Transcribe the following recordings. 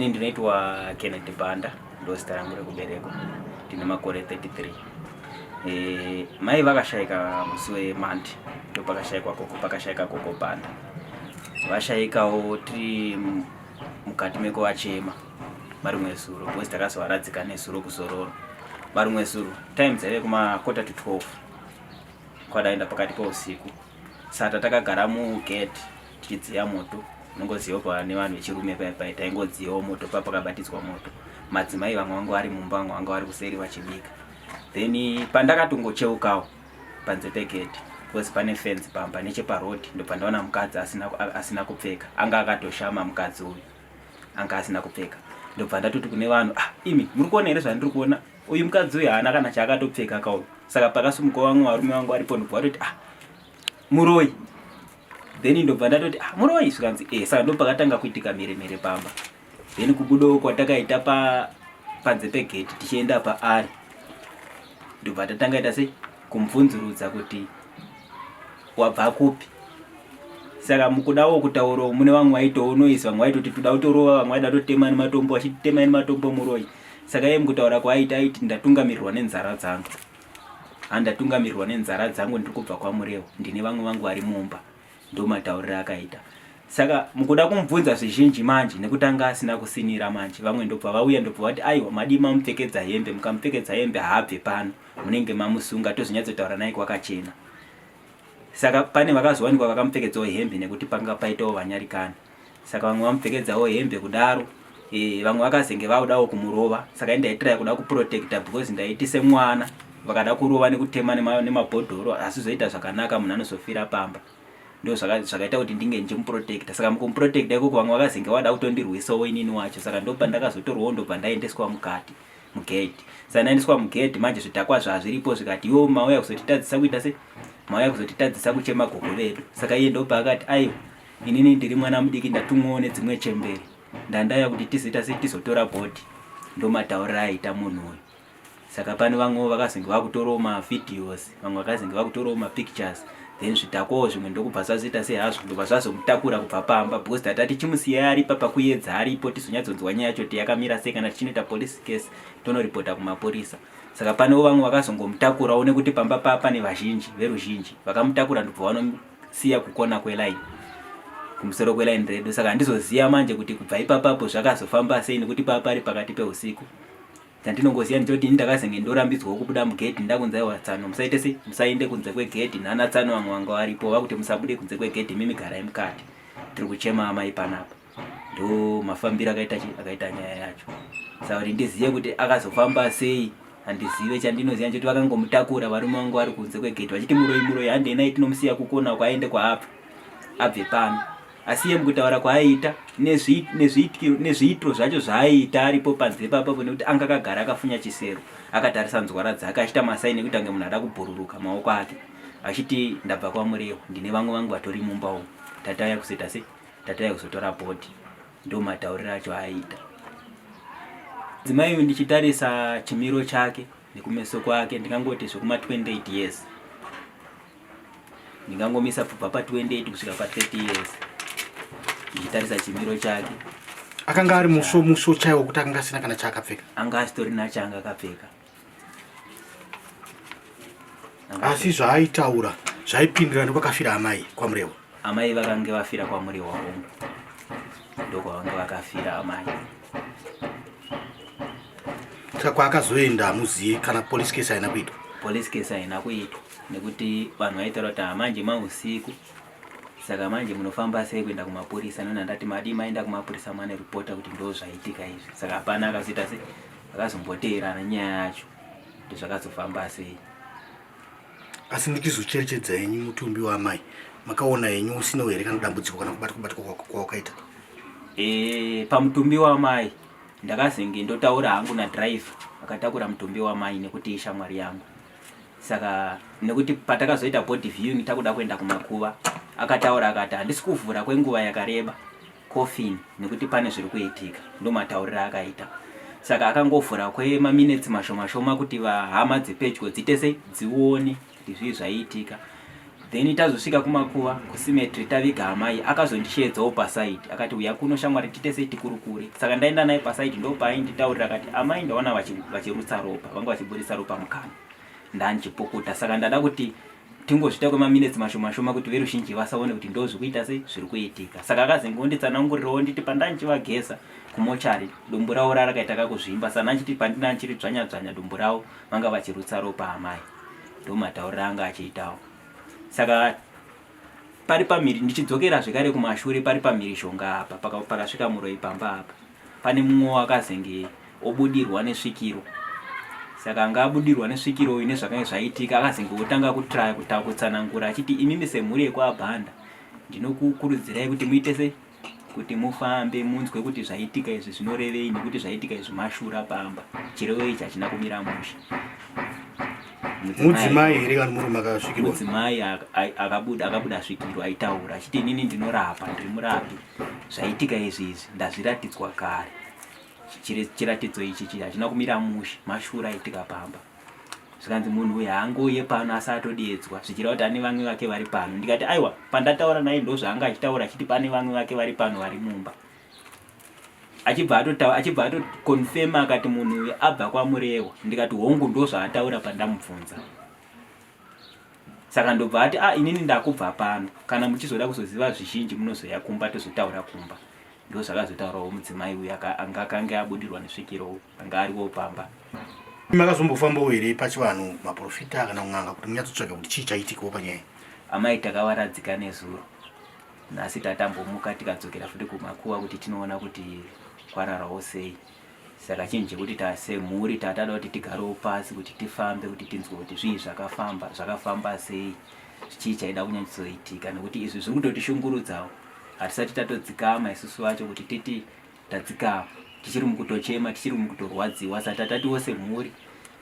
Inini ndinoitwa Kennedy Banda, ndozita rangu rekuberekwa, ndine makore 33. E, mai vakashaika musi weMonday, ndopakashaikwa koko, pakashaika koko Banda. Vashaikawo tiri mukati mekuvachema marimwe zuro because takazovaradzika nezuro kuzororo. Marimwe zuro time dzaive kuma quarter to 12 kwadaenda pakati pousiku. Saka takagara mugate tichidziya moto unongoziva pane vanhu vechirume paya paya taingodziyawo moto pa pakabatidzwa moto madzimai vamwe vanga vari mumba vamwe vanga vari kuseri vachibika then pandakatongocheukawo panze pegate because pane fence pamba necheparoad ndobva ndaona mukadzi asina, asina kupfeka anga akatoshama mukadzi uyu anga asina kupfeka ndobva ndatoti kune vanhu ah imi muri kuona here zvandiri kuona uyu mukadzi uyu haana kana chaakatopfeka kauyu saka pakasumuka vamwe varume vangu varipo ndobva vatoti ah muroyi then ndobva ndatoti ah muroyi zvikanzi eh saka ndopakatanga kuitika mhere mhere pamba then kubudawo kwatakaita pa panze pegate tichienda paari ndobva tatanga ita sei kumubvunzurudza kuti wabva kupi saka mukudawo kutaurawo mune vamwe vaitowo noise vamwe vaitoti toda kutorova vamwe vaida kutotema nematombo vachitema nematombo muroyi saka iye mukutaura kwaaita aiti ndatungamirirwa nenzara dzangu handatungamirirwa nenzara dzangu ndiri kubva kwamurewo ndine vamwe vangu vari mumba ndomatauriro akaita saka mukuda kumubvunza zvizhinji manje nekuti anga asina kusinira manje vamwe ndobva vauya ndobva vati aiwa madii mamupfekedza hembe mukamupfekedza hembe haabve pano munenge mamusunga tozonyatsotaura naye kwakachena saka pane vakazowanikwa vakamupfekedzawo hembe nekuti panga paitawo vanyarikani saka vamwe vamupfekedzawo hembe kudaro e, vamwe vakazenge vakudawo kumurova saka indaitira kuda kuprotecta because ndaiti semwana vakada kurova nekutema nemabhodhoro asi zoita zvakanaka munhu anozofira pamba ndo zvakaita kuti ndinge ndichimuprotecta saka mukumuprotecta ikoko vamwe vakazenge vada kutondirwisawo inini wacho saka ndopandakazotorwawo ndobva ndaendeswa mukati mugate saka ndaendeswa mugate manje zvidhakwa zvazviripo zvikati iwo mauya kuzotitadzisa kuita se mauya kuzotitadzisa kuchema gogo vedu saka iye ndopaakati aiwa inini ndiri mwana mudiki ndatumwawo nedzimwe chembere ndandaya kuti tizoita sei tizotora bhodhi ndomatauriro aita munhu uyu saka pane vamwewo vakazenge vakutorawo mavideos vamwe vakazenge vakutorawo mapictures then zvidhakwawo zvimwe ndokubva zvazoita sei hazvo ndobva zvazomutakura kubva pamba because tata tichimusiyai aripa pakuedza aripo tizonyatsonzwa nyaya yacho kuti yakamira sei kana tichinoita police case tonoripota kumapurisa saka panewo vamwe vakazongomutakurawo nekuti pamba paa pane vazhinji veruzhinji vakamutakura ndobva vanosiya kukona kwelaini kumusoro kwelaini redu saka handizoziva manje kuti kubva ipapapo zvakazofamba sei nekuti paa pari pakati peusiku Chandinongoziva ndechekuti ini ndakazenge ndorambidzwawo kubuda mugedhi ndakunzi aiwa tsano musaite sei musaende kunze kwegedhi nana tsano vamwe vanga varipo vakuti musabude kunze kwegedhi imimi garai mukati tiri kuchema amai panapa ndo mafambiro akaita chi akaita nyaya yacho saka kuti ndizive kuti akazofamba sei handizive chandinoziva ndechekuti vakangomutakura varume vangu vari kunze kwegedhi vachiti muroyi muroyi handei naye tinomusiya kukona uko aende kwaabva abve pano Asi iye mukutaura kwaaiita nezviitiro zvacho zvaaiita aripo panze ipapapo nekuti anga akagara akafunya chisero akatarisa nzwara dzake achiita masaini ekuti ange munhu ada kubhururuka maoko ake achiti ndabva kwaMurehwa ndine vamwe vangu vatori mumba umu tatauya kuzoita sei tatauya kuzotora bhodhi ndo matauriro acho aiita mudzimai uyu ndichitarisa chimiro chake nekumeso kwake ndingangoti zvekuma 28 years ndingangomisa kubva pa 28 kusvika pa 30 years ndichitarisa chimiro chake akanga ari musvo musvo chaiwo kuti akanga asina kana chaakapfeka anga asitorina chaanga akapfeka asi zvaaitaura zvaipindirana nekwakafira amai kwamurewa amai vakange vafira kwamurewa hongu ndokwavanga vakafira amai Saka kwaakazoenda hamuziye kana police case haina kuitwa? Police case haina kuitwa nekuti vanhu vaitaura kuti ah, manje mausiku saka manje munofamba sei kuenda kumapurisa nona ndati madii maenda kumapurisa mane ripota kuti ndo zvaitika izvi saka hapana akazoita sei akazomboteerana nyaya yacho kuti zvakazofamba sei asi ndichizocherechedza henyu mutumbi waamai makaona henyu usinawo here kana dambudziko kana kubatwa kubatwa kwawakaita e, pamutumbi wamai ndakazenge ndotaura hangu nadriver akatakura mutumbi wamai nekuti ishamwari yangu saka nekuti patakazoita body viewing takuda kuenda kumakuva akataura akati handisi kuvhura kwenguva yakareba coffin nekuti pane zviri kuitika ndomatauriro akaita saka akangovhura kwemaminetsi mashoma shoma kuti vahama dzepedyo dziite sei dzione kuti zvii zvaiitika Then tazosvika kumakuva kucemetery taviga amai, akazondisheedzawo paside akati uya kuno shamwari tiite sei tikurukure. Saka ndaenda naye paside ndopaainditaurira akati amai ndaona vachirutsa ropa, vanga vachiburitsa ropa mukanwa ndandichipukuta. Saka ndada kuti tingozviita kwemaminetsi mashoma shoma kuti veruzhinji vasaone kuti ndozvikuita sei zviri kuitika. Saka akazengonditsanangurirawo nditi pandandichivageza kumochari dumbu ravo rarakaita kakuzvimba, saka ndachiti pandina ndichiridzvanya dzvanya dumbu ravo vanga vachirutsa ropa amai. Ndomatauriro anga achiitawo. Saka pari pamhiri ndichidzokera zvekare kumashure pari pamhirizhonga apa pakasvika muroyi pamba apa pane mumwe wakazenge obudirwa nesvikiro. Saka anga abudirwa nesvikiro uyu nezvakange zvaitika akazenge otanga kutraya kutsanangura achiti imimi semhuri yekwaBhanda ndinokukurudzirai kuti muite sei kuti mufambe munzwe kuti zvaitika izvi zvinorevei nekuti zvaitika izvi mashura pamba chirevo ichi hachina kumira mushe. Mudzimai here kana murume akasvikirwa? Mudzimai akabuda akabuda svikiro aitaura achiti inini ndinorapa ndiri murapi zvaitika izvi izvi ndazviratidzwa kare chiratidzo ichi hachina kumira mushe mashura aitika pamba. Zvikanzi munhu uyu haangouye pano asi atodedzwa zvichireva kuti ane vamwe vake vari pano. Ndikati aiwa pandataura naye ndozvaanga achitaura achiti pane vamwe vake vari pano vari mumba. Achibva atotaura achibva atoconfirma akati munhu uyu abva kwaMurewa. Ndikati hongu ndozvaataura pandamubvunza. Saka ndobva ati ah inini ndakubva pano kana muchizoda kuzoziva zvizhinji munozoya kumba tozotaura kumba. Ndozvakazotaurawo mudzimai uyu anga akange abudirwa nesvikiro uyu anga ariwo pamba. Makazombofambawo here pachivanhu maprofita kana kun'anga kuti munyatsotsvaga kuti chii chaitikawo panyaya iyi? Amai takavaradzika nezuro nhasi tatambomuka tikadzokera futi kumakuva kuti tinoona kuti kwararawo sei. Saka chinhu chekuti semhuri tatada kuti tigarewo pasi kuti tifambe kuti tinzwe kuti zvii zvakafamba zvakafamba sei chii chaida kunyatsoitika nekuti izvi zviri kutotishungurudzawo hatisati tatodzikama isusu vacho kuti titi tadzikama tichiri mukutochema tichiri mukutorwadziwa saka tatatiwo semhuri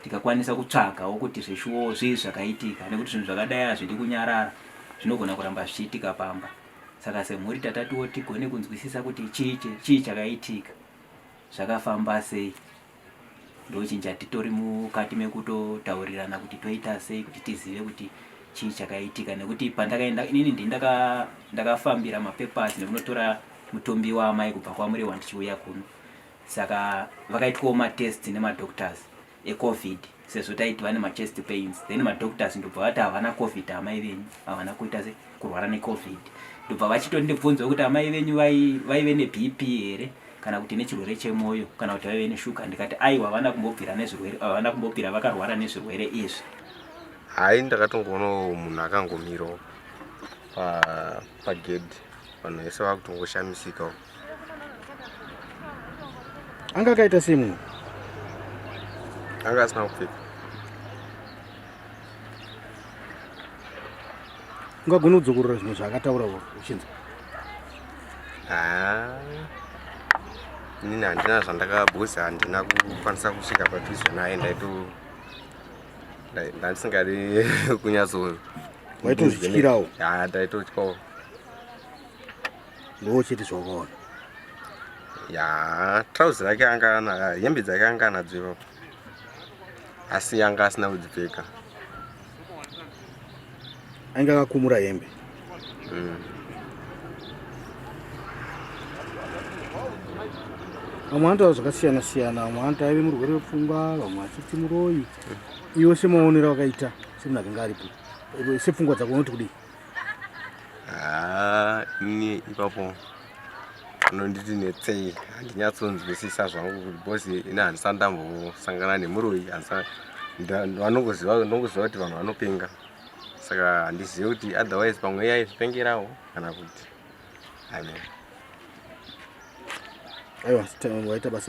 tikakwanisa kutsvagawo kuti zveshuwowo zvii zvakaitika nekuti zvinhu zvakadai hazvidi kunyarara zvinogona kuramba zvichiitika pamba saka semhuri tatatiwo tigone kunzwisisa kuti chii chakaitika zvakafamba sei ndochinja titori mukati mekutotaurirana kuti toita sei kuti tizive kuti chii chakaitika nekuti pandakaenda inini ndi ndakafambira mapapers nekunotora mutumbi waamai kubva kwaMurewa ndichiuya kuno saka vakaitwawo matest nemadoctors ecovid sezvo taiti vane machest pains then madoctors ndobva vati havana covid amai venyu havana kuita se kurwara necovid ndobva vachitondibvunza kuti amai venyu vaive nebp here kana kuti nechirwere chemwoyo kana kuti vaive neshuga ndikati aiwa havana kumbobvira nezvirwere havana kumbobvira vakarwara nezvirwere izvi. Hayi ndakatongoonawo munhu akangomirawo pagedhi vanhu vese vakutongoshamisikawo. Anga akaita sei munhu? Anga asina kupfeka. Ungagona kudzokorora zvimwe zvaakataura uchinzwa? Haa, inini handina zvandakabhuza, handina kukwanisa kusvika padhuze naye, ndaito ndandisingadi kunyatso waitozvityirawo? Haa, ndaitotyawo. Ndoo chete zvawakaona? Ya, trouser rake anga ana, hembe dzake anga anadzo ipapo, asi anga asina kudzipfeka. Ainge akakumura hembe? Vamwe vanotaura zvakasiyana siyana, vamwe vanoti aive murwere wepfungwa, vamwe vachiti muroyi. Iwe semaonero akaita semunhu akanga aripo, sepfungwa dzako unoti kudii? Haa, ini ipapo unonditi netsei, handinyatsonzwisisa zvangu kuti because ini handisati ndambosangana nemuroyi, vanongoziva ndongoziva kuti vanhu vanopenga, saka handizivi kuti otherwise pamwe iye aizvipengerawo kana kuti amen. Aiwa, waita basa.